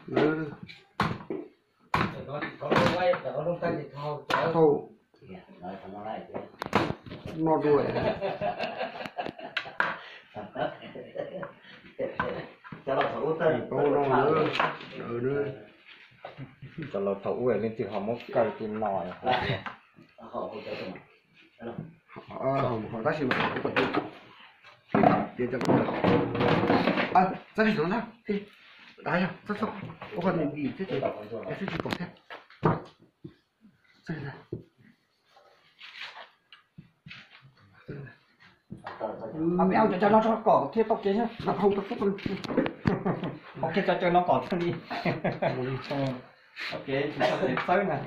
Thaum no dua, tau no, cov laus thaum ub leej twg ho muab kaw ti no. Tab sis mas kuv kom, txhob tsis no ntag, txhob txhob, ua qhov ntim ntim thiab ces txhob tsis pom thiab. Peb ua cov no tso kom thiaj tau kev, hau kiag cov caw no kom thiaj li tau kev txawb na.